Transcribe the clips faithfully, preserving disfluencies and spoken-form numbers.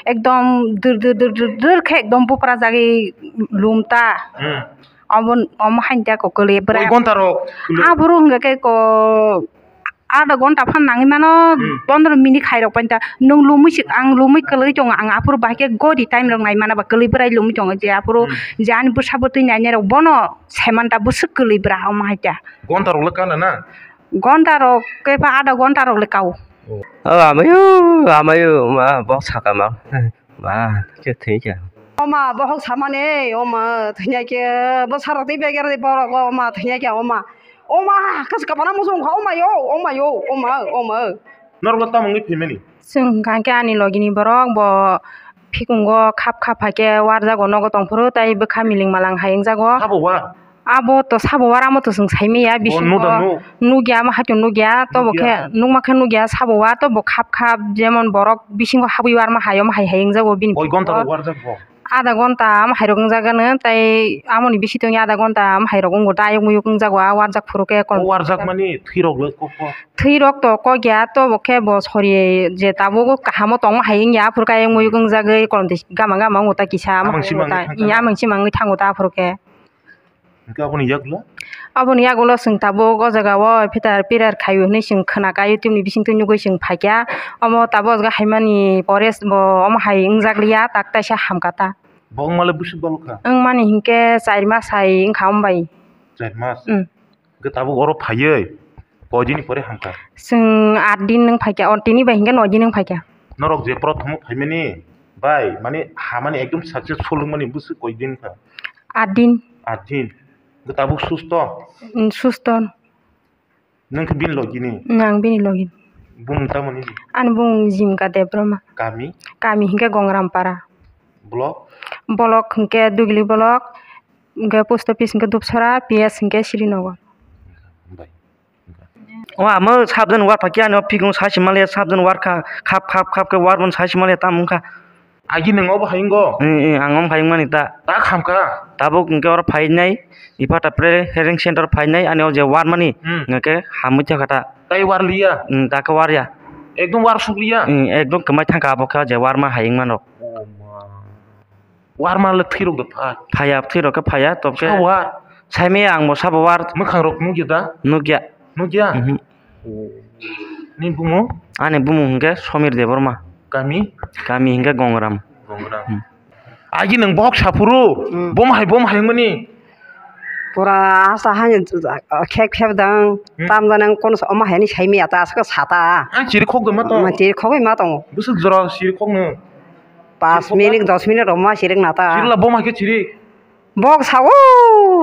ekdom dur dur dur dur dur khe ekdom bupra jagwi lum ta. Hmm. Obo, omo hain ta ko kwlwi bwrwi. Koi gonta rok kwlwi? Aphuru hwnkha khe ko adha gonta phan nangwi mano, hmm, pondro minute khairok pani ta. Nwng lumwi si, ang lumwi kwlwi tongo, ang aphuru bahai khe gori time rok nai mana ba kwlwi bwrwi lumwi tongo je aphuru, hmm, je ani bwsa bwtwi nainai rok bono se man ta bwswk kwlwi bwrwi omo hai ta. Gonta rok le kana na? Gonta rok khe pha adha gonta rok le kao. Oh. Oh, amayo, amayo, ma, bok saka ma. Ma, khe thwi kha. Oma, bohok samani, oma, thwinai khe, bwsarok tei begera tei borok, oma, thwinai khe, oma. Oma, kasa kapana muchung kha, oma yo, oma yo, oma, oma. Norok tamo wngwi phaimani? Chwng hwnkha khe ani logini borok, bo phikungo khap khap hai khe warjago nogo tongphuru, tei bwkha miling malang hai wngjago. Sabo wa? Abo to sabo war, amo to chwng saimaya, oh, bisingo nuda nu. Nukya, amo hai to nukya, tobo nukya. Khe nukma khe nukya, sabo war tobo khap khap, jemon borok bisingo habwi warma hai, omo hai hai wngjago bini. Koi gonta rok warjak bo? Adha gonta omo hai rok wngjago, tei amoni bisi tongya adha gonta omo hai rok wngbo, dayok muyok wngjago, a warjak phuru khe. O warjak mani thwi rok le kok kok? Thwi rok to kok ya, tobo khe bo sori je tabuk kaham o tongma hai wngya, aphuru khe ayok muyok wngjagwi kolom twi gama gama wngo ta kisa, amang sima wngwi thango ta, aphuru khe. Hwnkhe aboni yagulo? Aboni yagulo chwng tabuk o jaga o phitar phirar khaio hinwi chwng khwnakha, YouTube ni bisingtwi nugwi chwng phaikha. Omo tabuk o jaga haimani pore bo omo hai wngjakliya, tak taisa hamkha ta. Bo wngmale bwswk balokha? Wngmani hinkhe char mas hai wngkha omo bai. Char mas? Mm. Hwnkhe tabuk oro phaiwi koidini pore hamkha? Chwng aat din wng phaikha, o tini bai hinkhe noi din wng phaikha. Norok je prothom o phaimani bai, mane, hamani ekdom successful wngmani bwswk koidin kha? Aat din. Aat din. Hwnkhe tabuk susto? Mm, susto. Nwng khe bini logini? Mm, ang bini logini. Bumung tamoni? Ani bumung Jimika Debbarma. Kami? Kami hinkhe Gongrampara. Block? Block hinkhe Dugli block, hinkhe post office hinkhe Dupsora, P S hinkhe Srinagar. Bai. O amo sabjani war phaikhe ani o phikung saisi maliya, sabjani war kha, khap khap khap khe war mani saisi maliya tamo wngkha. Agi nwng obo hai wngo? Ee, ee, ang omo hai wngmani ta. Ta khamkha? Tabuk hwnkhe oro phainai, Iphata Pre Hearing Center phainai, ani o je warmani, hmm, hwnkhe hamwi thangkha ta. Tai warliya? Hmm, ta khe warya. Ekdom warsukliya? Hmm, ekdom kwmai thangkha abo khe o je warma hai wngmano. O ma. Warma le thwirok da phai? Phaiya, thwirok khe phaiya, tobokhe. Sabo war? Saimaya ang bo sabo war. Mwkhangrok nukya da? Nukya. Nukya? Mhm. Ni bumung? Ani bumung hwnkhe Somir Debbarma. Kami? Kami hwnkhe Gongram. Gongram. Hmm. Agi nwng bohok saphuru, hmm, bom hai, bom hai wngmani? Pura asa hani khek khek dang, hmm, tam da nang kono omo hai ni sai maya ta, aswk sa ta. Ang chiri khok da ma tong? Ma chiri khogwi ma tongo. Bwswk jora chiri khok no? Pas minute, dos minute rok ma chiri na ta. Chiri la bom hai khe chiri? Bok sao,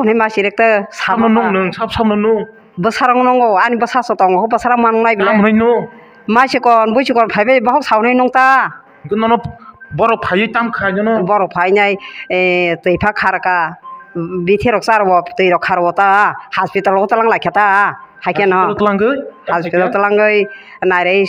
hwnwi ma chirek ta, sabo samno nung, nwng sab samno nung. Bwsarok nungo, ani bwsa so tongo, bwsarok ma nungnai bile. Tam hwnwi nung. Ma chikon, bui chikon phaibai, bohok saunai nung ta. Hwnkhe nono borok phaiwi tam kha nono. Borok phainai, eh, twi pha kharka, bithi rok charwo, twi rok kharwo ta, hospital o twlang lai kha ta, hai khe no. Hospital o twlangwi? Hospital o twlangwi, nairwi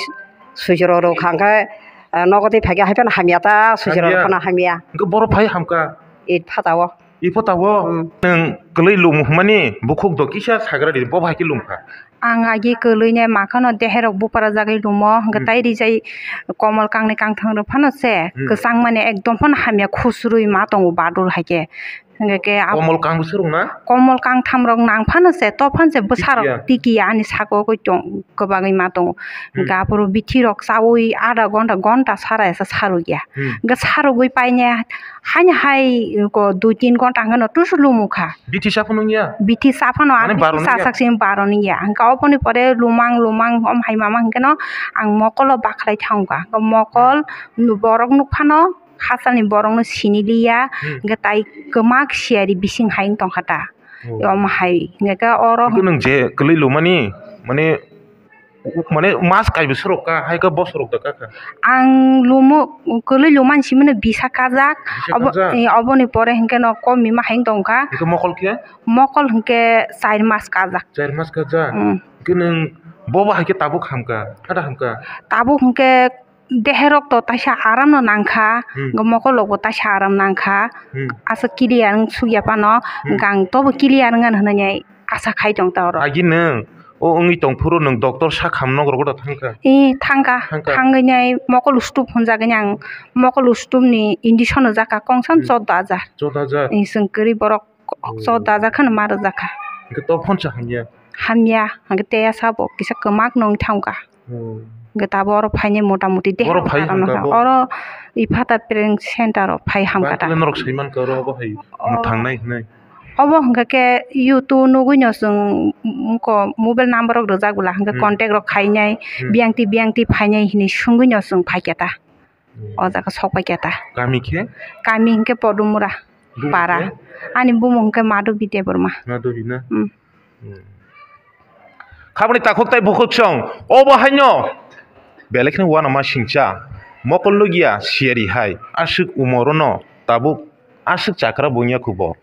suichoro rok khang khe, eh, nogo twi phai khe hai phano hamya ta, suichoro rok phano hamya. Hwnkhe borok phai hamkha? It phatao. Iphotao? Hmm. Nwng kwlwi lum hwnmani bukhuk do kisa sagra di, bo bahai khe lum kha? Ang agi kwlwi nai ma khano deherok bupra jagwi lumo, hwnkhe, hmm, tai rijai komol kangni kangthang rok phano se, hmm, kwchang mani ekdom phano hamya khusrwi ma tongo badul hai khe. Hwnkhe khe abo komol kang bwswk rok na? Komol kangtham rok nang phano se, to phano se bwsarok tikiya. Tikiya ani saka o tong, kwbangwi ma tongo. Hmm. Hwnkhe aphuru bithi rok chaui adha gonta, gonta sara esa sarukya. Hmm. Hwnkhe sarugwi paine haino hai ko dui tin gonta hwnkhe no tusu lumu kha. Bithi sa phano wngya? Bithi sa phano, mane, ang bithi sa sak simi baro wngya. Hwnkhe oboni pore lumang lumang om hai mama hwnkhe no ang mokolo bakhrai thangkha. Hwnkhe mokol, hmm, borok nuk phano hachal ni borok no sini liya. Hmm. Hwnkhe tai kwmak siyari bising hai wng tongkha ta. Oh. Om hai hwnkhe oro. Hwnkhe nwng je kwlwi lumani, mane, mane mas kaibo surok ka, hai khe bosorok da kaka? Ang lumo, kwlwi lumani simi no bisa kajak. Bisa kajak? Obo, eh, oboni pore hwnkhe no kom mima hai wng tongkha. Hwnkhe mokol khe? Mokol hwnkhe char mas kajak. Char mas kajak? Mm. Hwnkhe nwng bobo hai khe tabuk hamkha, phata hamkha? Tabuk hwnkhe deherok to taisa aram no nangkha, hmm, hwnkhe mokol rok bo taisa aram nangkha, hmm, aswk clear wng sukya phano, hmm, hwnkhe ang tobo clear wngya hinwi asa khai tong ta oro. Agi nwng O wngwi tong phuru nwng doctor sak ham nok rogo da thangkha? I thangkha, Thangkha. Thangwi nai mokol ustup hunjagwi ang mokol ustup ni injection rwjakha kongsan Hmm. Chordo hajar. Chordo hajar? I chwng kwrwi borok Oh. Chordo hajar kheno ma rwjakha. Hwnkhe to phonsa hamya? Hamya, hwnkhe teya sabo kisa kwmak nung thangkha. Oh. Hwnkhe tabo oro phainai mota moti deha Oro phai karon hamkha nungkha. Bo? Oro Iphata Preng Center o phai hamkha ta. Bakle norok saimankha oro obo hai Oh. Thangnai hinwi. Obo hwnkha khe YouTube nugwino chwng, mm, ko mobile number rok rwjak bwla hwnkhe Hmm. Contact rok khainai, Hmm. Biyangtwi biyangtwi phainai hinwi swngwino chwng phaikha ta. Hmm. O jaga sok paikha ta. Kami khe? Kami hwnkhe Podumura Bumung para. Khe? Ani bumung hwnkhe Madhubi Debbarma. Madhubi na? Hmm. Hmm. Khaboni takhuk tai bukhuk song, obo haino belai kheno uanama singcha, mokol nugya siyari hai, aswk umorono tabuk aswk chakra bungya khubo.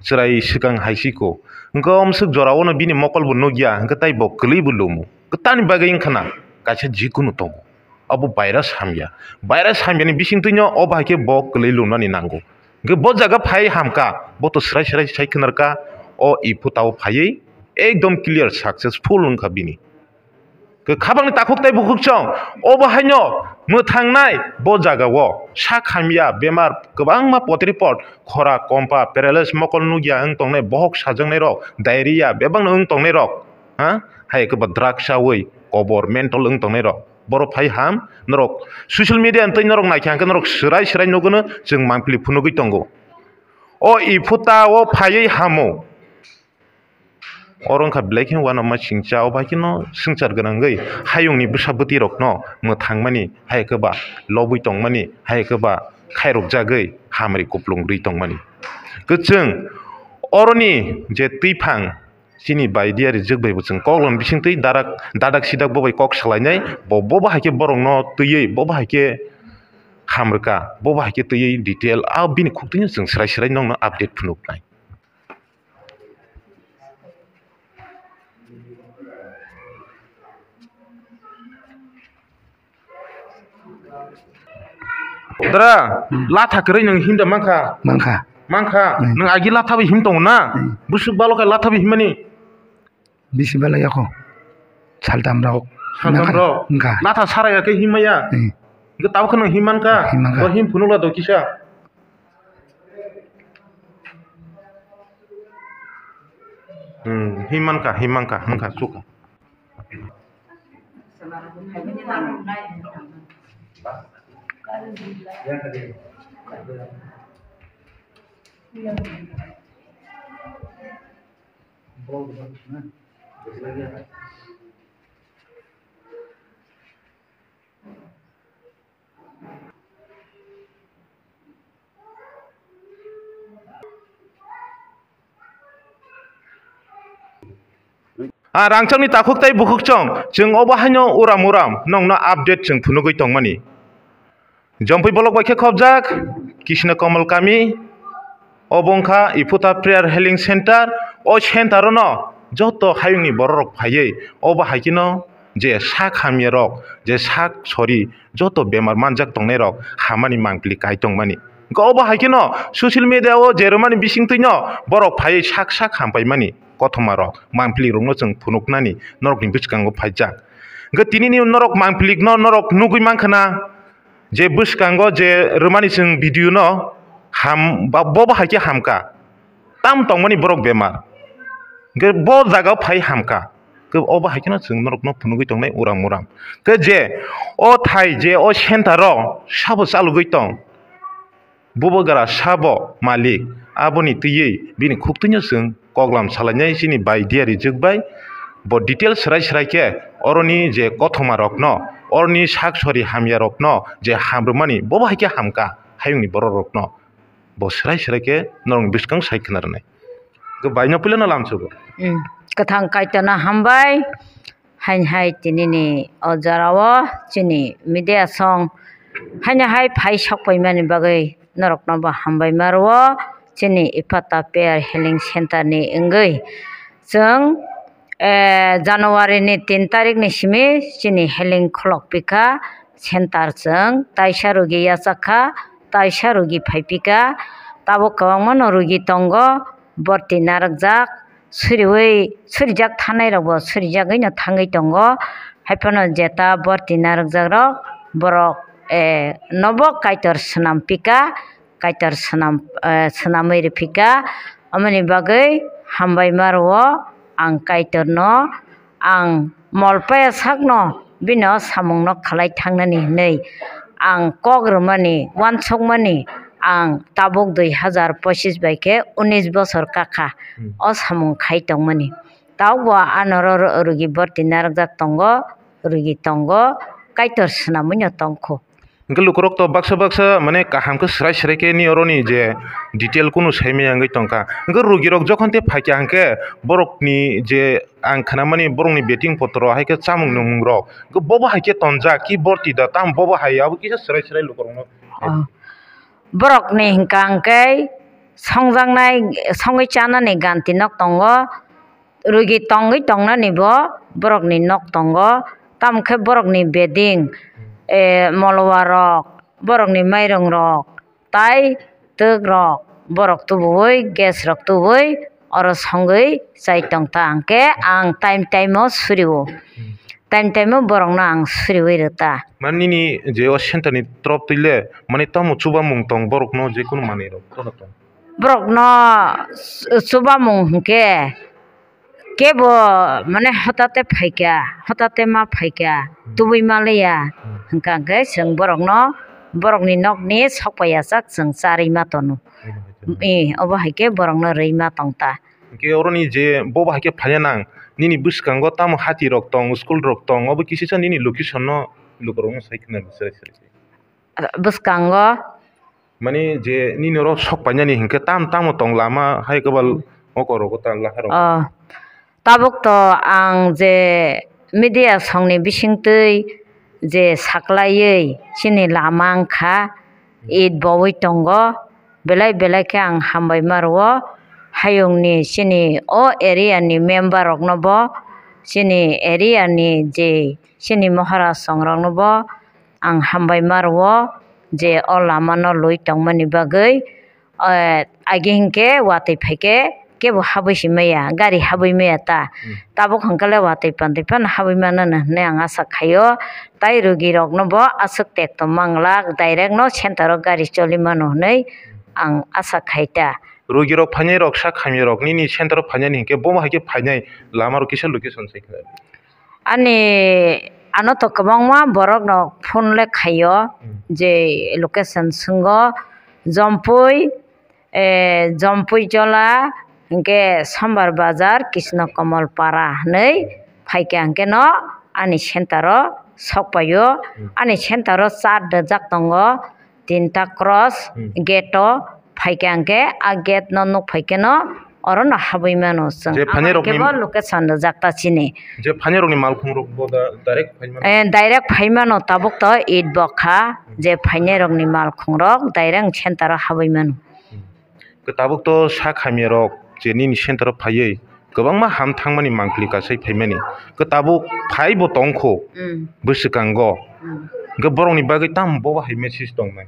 Chwrai swkang hai si kho. Hwnkhe omswk jorao no bini mokol bo nukya, hwnkhe tai bo kwlwi bo lumo. Kwtani bagwi wngkha na kaisa jikunu tongo. Abo virus hamya. Virus hamyani bisingtwino o bahai khe bo kwlwi lumnani nango. Hwnkhe bo jaga phai hamkha, bo to swrai swrai sai khwnarkha, o Iphutao phaiwi ekdom clear successful wngkha bini. Khe khabangni takhuk tei bukhuk chwng obo haino mwthangnai bo jagao sak hamya bemar kwbangma potripot khora, kompa, paralysis, mokol nukya wng tongnai, bohok sajaknai rok, diarrhea bebakno wng tongnai rok, ha? Hai khe ba drugs chawi kobor mental wng tongnai rok. Borok phai ham norok social media twi norok naikha hwnkhe norok swrai swrai nukgwno chwng mangpili phunugwi tongo. O Iphuta o phaiwi hamo. Oro wngkha belai khe uanama singcha, o bai kheno swngchar gwnangwi hayungni bwsa bwtwi rokno mwthangmani, hai khe ba lobwi tongmani, hai khe ba khairokjagwi hamri kuplung rwi tongmani. Kwchwng oroni je twiphang chini bai diya rijwk bai bo chwng koklom bisingtwi darak dadak sidak bo bai kok salainai, bo bo bahai khe borokno twiwi bo bahai khe hamrwkha, bo bahai khe twiwi detail a bini khuktwino chwng swrai swrai nokno update phunuknai. Dara, hmm, latha kwrwi nwng himda mankha? Mankha. Mankha? Hmm. Nwng agi latha bai him tongo na? Hmm. Busuk balo khe latha bai himmani? Bisi balo yako. Saltam rok. Saltam rok? Wngkha. Latha sara ya khe himmaya? Hmm. Hwnkhe tabuk khe nwng him mankha? Him mankha. Bo him phunukla do kisa. Hmm, him mankha, him mankha, mankha, sukha. Ah, rangchakni takhuk tei bukhuk chwng, chwng obo haino uram uram nokno update chwng phunugwi tongmani. Jompui bolok bai khe khopjak, Krishna Kamal kami, obo wngkha Iphuta Prayer Healing Center. O center-o no joto hayungni bororok phaiwi obo hai kheno je sak hamya rok, je sak sori, joto bemar manjak tongnai rok hamani mangpili kai tongmani. Hwnkhe obo hai kheno social media o je rwmani bisingtwi no borok phaiwi sak sak hampaimani kothoma rok mangpili rokno chwng phunuknani norokni bwskango phaijak. Hwnkhe tinini norok mangpili no norok nugwi mankha na je bwskango je rwmani chwng video no ham ba bo bo hai khe hamkha. Tam tongmani borok bemar. Hwnkhe bo jaga o phai hamkha. Hwnkhe obo hai kheno chwng norokno phunugwi tongnai uram uram. Hwnkhe je o thai je o center o sabo chalogwi tong. Bubagra sabo malik. Aboni twiwi bini khuktwino chwng koklam salainai chini bai diya rijwk bai. Bo detail swrai swrai khe oroni je kothoma rokno, oroni sak sori hamya rokno je hamrwmani bobo hai khe hamkha hayungni borok rokno. Bo swrai swrai khe norokni bwskang sai khna rwnai. Hwnkhe baino puilano lamsogo. Mm. Kwthang Kaitorno hambai. Haini hai tinini o jorao chini media song haini hai phai sok paimani bagwi norokno bo hambai ma rwo. Chini Ipata Prayer Healing Center ni wngwi chwng, eh, January ni tin tarik ni simi chini healing khulok pikha. Center chwng taisa rogi yachak kha, taisa rogi phai pikha, tabuk kwbangma no rogi tongo, borti narwkjak, suriwi, surijak thanai rok bo surijagwi no thangwi tongo. Haiphano jeta borti narwkjak rok, borok, eh, nobo Kaitor swnam pika, Kaitor swnam, eh, swnamwi rwphika. Amoni bagwi hambai ma rwo ang Kaitorno. Ang mol paya sakno bini o samungno khlai thangnani hwnwi ang kok rwmani, uansukmani ang tabuk dui hazar pochis bai khe unis bosor kakha Hmm. o samung khai tongmani. Tabukbo ano ro-, ro-, rugi borti narwkjak tongo, rugi tongo, Kaitor swnamwino tongkhu. Hwnkhe lukurok to baksa baksa, mane, kaham khe swrai swrai khe ni oroni je detail kunu saimaya wngwi tongkha. Hwnkhe rugirok jokhon tei phaikha hwnkhe borokni je ang khnamani borokni beting potro hai khe chamung nungmungrok. Hwnkhe bobo hai khe tonjak ki borti da, tamo bobo hai abo kisa swrai swrai lukurokno. Oh. Borokni hwnkha hwnkhe songjaknai, songwi chanani ganti nok tongo. Rugi tongwi tongnani bo borokni nok tongo, tamo khe borokni beding, eh, molowa rok, borokni mairung rok, tai twk rok, borok tubuwi, gas rok tubuwi, oro songwi chai tong ta, hwnkhe ang time time o suriwo, time time o borokno ang suriwi rwta. Mane nini je o center ni trop twi le, mane tamo chubamung tong borokno, je kunu manwi rok, bono tong? Borokno chubamung hwnkhe, kebo, mane, hotate phaikha, hotate ma phaikha, Hmm. tubui ma liya, Hmm. hwnkha hwnkhe chwng borokno, borokni nokni sok paiya chak chwng charwi ma tono. Hmm. Eh, obo hai khe borokno rwi ma tong ta. Hwnkhe oroni je bobo hai khe phaiya nang, nini bwskango tamo hati rok tong, school rok tong, obo kisisa nini location no lukurokno sai khna swrai swrai. Bwskango. Mani je nini oro sok painani hinkhe tam tamo tong lama hai kwbal oko rogo ta lahai rok. Oh. Tabuk to ang je media songni bisingtwi je saklaiwi chini lama wngkha, it bowi tongo, belai belai khe ang hambai ma rwo. Hayungni chini o area ni member rokno bo, chini area ni je chini mohora song rokno bo, ang hambai ma rwo je o lama no lwi tongmani bagwi, eh, age hinkhe watwi phaikhe kebo habwi si maya, gari habwi maya ta. Hmm. Tabuk hinkhe le watwi pantwi phano habwi mano hinwi ang asa khaio. Tai rugi rokno bo aswk tekto manglak, direct no center o gari choli mano hinwi ang asa khai ta. Rugi rok phainai rok sak hamya rok nini center o phainani hinkhe bomo hai khe phainai lama rok kisa location sai khe. Ani ano to kwbangma borok rok phone le khaio, Hmm. je location swngo, Jompui, eh, Jompui Jola, hinkhe Sombar Bazar, Krishna Kamal Para hinwi phaikha hinkhe no ani center o sok paio. Hmm. Ani center o chart rijak tongo, tinta cross Hmm. gate o phaikha hinkhe, a gate no nuk phaikhe no oro no habwi mano chwng. Je phainai rokni Kebo location rijak ta chini. Je phainai rokni malkhung rok bo da direct phai mano? Eh, direct phai mano, tabuk to it bo kha, Hmm. je phainai rokni malkhung rok direct center o habwi mano. Hmm. Khe tabuk to sak hamya rok je nini center o phaiwi kwbangma ham thangmani mangpili kasai phaimani. Khe tabuk phai bo tongkho Hmm. bwswkango. Hmm. Khe borokni bagwi tamo bobo hai message tongnai?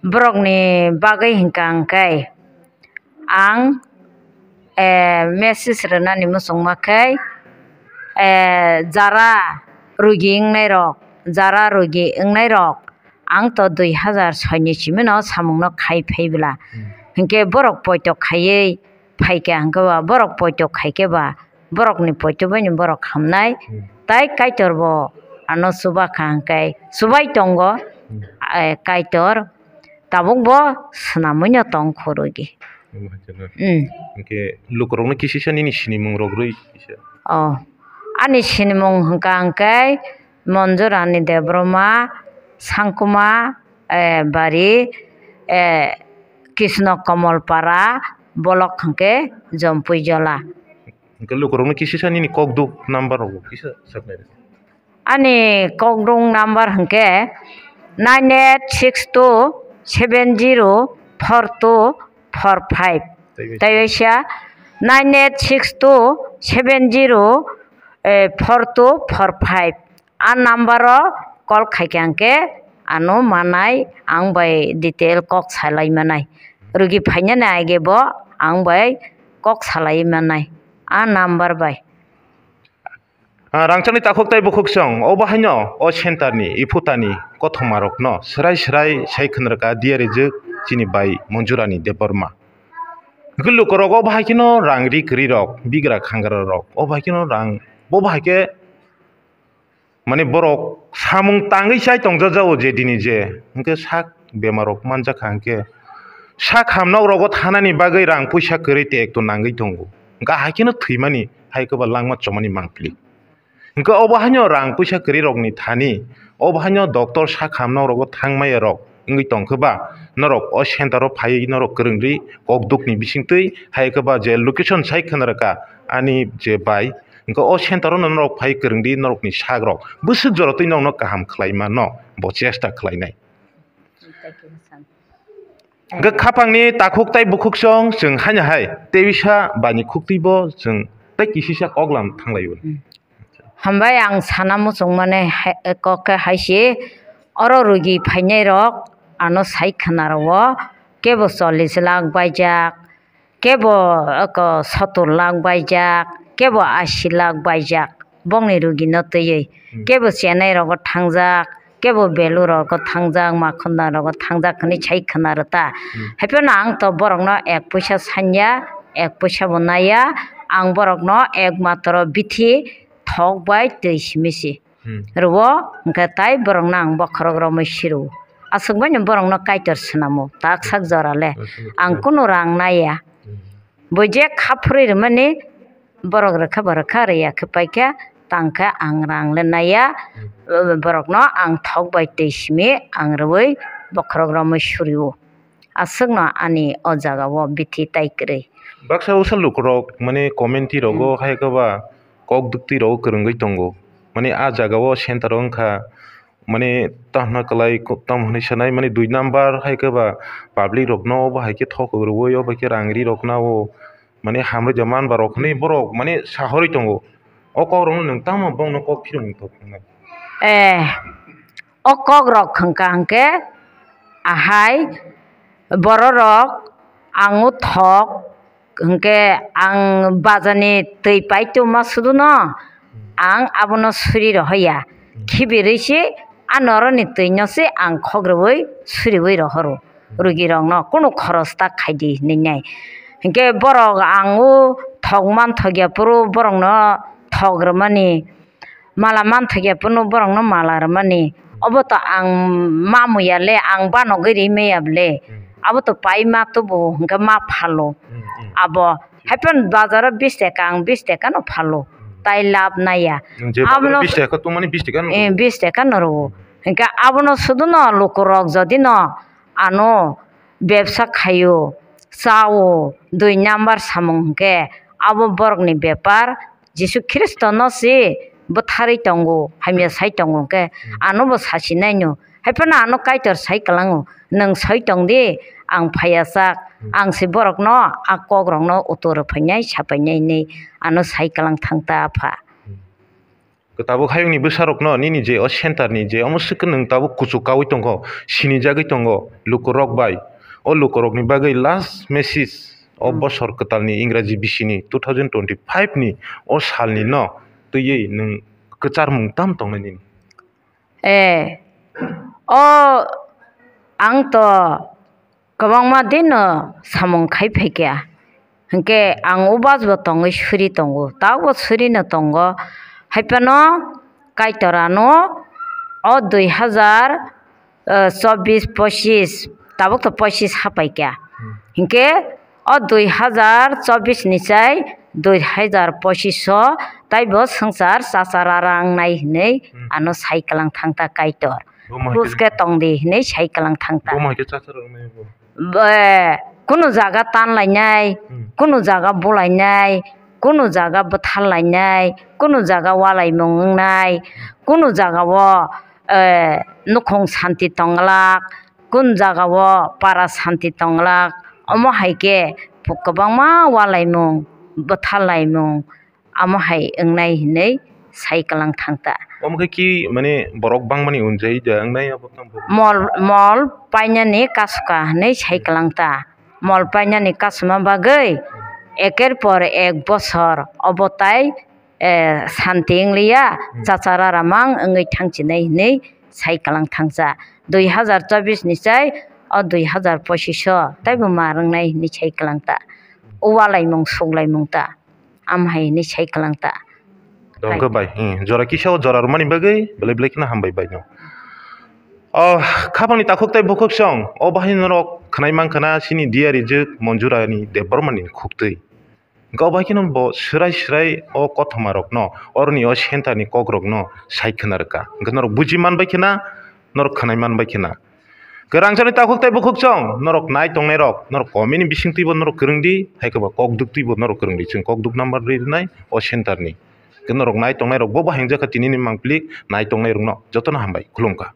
Borokni bagwi hinkha hinkhe ang, eh, message rwnani muchungma khe, eh, jara rugi wngnai rok, jara rugi wngnai rok, ang to dui hazar soi ni simi no samung no khai phai bwla. Hmm. Hinkhe borok poito khaiwi phaikha hinkhe ba, borok poito khaikhe ba, borokni poito bai ni borok hamnai. Hmm. Tai Kaitor bo ano chuba kha hinkhe chubai tongo. Hmm. Eh, Kaitor tabuk bo swnamwi no tong khoroi di. Omo hai kheno. Hmm. Hinkhe lukurokno kisisa nini sinimung rok rwi kisa. Oh. Ani sinimung hwnkha hinkhe Monjurani Debbarma, Sangkuma, eh, Bari, eh, Krishna Kamal Para, bolok hinkhe Jompui Jola. Hinkhe lukurokno kisisa nini kokduk number rok kisa saknai. Ani kokduk number hinkhe nine eight six two seven zero four two four five. Tei waisa? Tei waisa nine eight six two seven zero, eh, four two four five. A number o call khaikha hinkhe ano manai, ang bai detail kok salai manai. Rugi phainani age bo ang bai kok salai manai a number bai. Ah, rangchakni takhuk tei bukhuk chwng, o bahaino o center ni iphutani kothoma rokno swrai swrai sai khwnarwkha diya rijwk chini bai Manjurani Debbarma. Hwnkhe lukurok o bahai kheno rang ri kwrwi rok, bigra khangra rok, o bahai kheno rang, bo bahai khe mane borok samung tangwi chai tongjajago je dini je, hwnkhe sak bemar rok manjakha hwnkhe sak hamnok rogo thanani bagwi rang puisa kwrwi te ekto nangwi tongo, hwnkhe ahai kheno thwimani hai kwba langma chomani mangpili. Hwnkhe obo haino rang puisa kwrwi rokni thani, obo haino doctor sak hamnok rogo thangmaya rok wngwi tongkhe ba norok o center o phaiwi norok kwrwngri kokdukni bisingtwi hai kwba je location sai khwnarwkha ani je bai, hwnkhe o center o norok phai kwrwngdi norokni sak rok bwswk jora twi nokno kaham khlai mano bo chesta khlainai. Hwnkhe khapangni takhuk tei bukhuk chwng chwng haino hai tei bisa bani khuktwi bo chwng tei kisisa koklam thanglai o. Hambai ang sana muchungmani hai, kok khe hai se, oro rugi phainai rok ano sai khwna rwo, kebo chollish lakh baijak, kebo oko sottor lakh baijak, kebo ashi lakh baijak, bongni rugi no twiwi, kebo Chennai rogo thangjak, kebo Belur rogo thangjak, Makhonda rogo thangjak hwnwi sai khwna rwta. Haiphano ang to borokno ek puisa sanya, ek puisa bo naya, ang borokno ek matro bithi thok bai twi simi si rwo, hwnkhe tai borokno ang bokhorok romwi sirwo. Aswk baino borokno Kaitor swnamo, tak sak jora le. Ang kunu rang naya. Bo je kha phurwi rwmani borok rwkha, bo rwkha, rwya khe paikha, tangkhe ang rang le naya. Borokno ang thok bai twi simi ang rwui bokhorok romwi sirwo. Aswkno ani o jagao bithi tai kwrwi. Baksa baksa lukurok mane commentary rogo hai khe ba kok dukti rogo kwrwngwi tongo. Mane a jagao center o wngkha mane tamo kwlai tamo hwnwi sanai mane dui number hai khe ba public rokno obo hai khe thok rwui obo hai khe rang ri rokna o mane hamri ja man ba rok hwnwi borok mane sahorwi tongo. O kok rokno nwng tamo bongno kok phirung thok wngnai? Eh, o kok rok hwnkha hwnkhe ahai bororok ang o thok hwnkhe ang bajani twi paitoma suduno ang abono suri rohoya. Khibirwi se a noroni twino se ang khok rwui suriui rohoro. Rugi rokno kunu khoros ta khaidi hinwi nai. Hinkhe borok ang o thok man thokya phuru borokno thok rwmani, mala man thokya phuru borokno mala rwmani. Obo to ang ma muya le, ang banogwi ri maya le. Abo to pai ma tubu hinkhe ma phalo. Abo haiphano bazaro bis taka, ang bis taka no phalo. Tai lab naya. Nwng je bazaro Abono bis taka tongmani bis taka no eh, rwo. Bis taka no rwo. Hinkhe abono suduno lukurok jodi no ano bebsa khaio, chao, dui number samung hwnkhe abo borokni bepar. Jisu Khristono se bwtharwi tongo, hamya sai tongo hwnkhe ano bo sasi naino. Haiphano ano Kaitor sai kwlango, "Nwng soi tong di, ang phaiya sak, ang se borokno a kok rokno utor rwphainai, sapainai," hinwi ano sai kwlang thang ta, Apha. Tabuk hayungni bwsarokno nini je o center ni je omo swkhe nwng tabuk kuchuk kaui tongo, sinijagwi tongo lukurok bai. O lukurokni bagwi last message o bosor kwtalni Ingraji bisini two thousand twenty-five ni o salni no twiwi nwng kwcharmung tam tongnai nini? Eh, o ang to kwbangma dino samung khai phaikha. Hinkhe ang o bus bo tongwi suri tongo, tabukbo surino tongo. Haiphano Kaitor ano o dui hazar, eh, chobbish pochish, tabuk to pochish hapaikha. Hinkhe o dui hazar chobbish ni chai dui hazar pochish o taibo swngchar chachara rangnai hinwi ano sai kwlang thangta Kaitor. Bo ma hai khe Kruske tongdi hinwi sai kwlang thangta. Bo ma hai khe chachara rangnai bo? Be, kunu jaga tan lainai, kunu jaga bulainai, kunu jaga bwthar lainai, kunu jaga walaimung wngnai, kunu jagao, eh, nukhung santi tongglak, kunu jagao para santi tongglak, omo hai khe kwbangma walaimung, bwthar laimung, amo hai wngnai hinwi sai kwlang thangta. Omo khe ki mane borok bangmani unjai da wngnai abo tamo? Mol, mol painani kasuka hinwi sai kwlang ta. Mol painani kasuma bagwi eker por ek bosor obo tai, eh, santi wngliya, chachara ramang wngwi thangchinai hinwi sai kwlang thangcha. Dui hazar chobbish ni chai o dui hazar pochish o taibo mar wngnai hinwi sai kwlang ta. O walaimung suklaimung ta. Am hai hinwi sai kwlang ta. Dongkhe bai, hmm, jora kisa o jora rwmani bagwi belai belai kheno hambai bai no. O khapangni takhuk tei bukhuk song, o bahai norok khwnai mankha na chini diya rijwk Monjurani Debbarmani khuktwi. Hwnkhe o bahai kheno bo swrai swrai o kothoma rokno, oroni o center ni kok rokno sai khwna rwkha. Hwnkhe norok buji man bai khena, norok khwnai man bai khena. Kwrang jani takhuk tei bukhuk chong, norok nai tongnai rok, norok comment ni bising twibo norok kwrwng di, hai khe ba kok duk twibo norok kwrwng di, chwng kok duk number ri rwnai o center ni. Hwnkhe norok nai tongnai rok bo bahai wngjak kha tini ni mangpili nai tongnai rokno jotono hambai, khulumkha.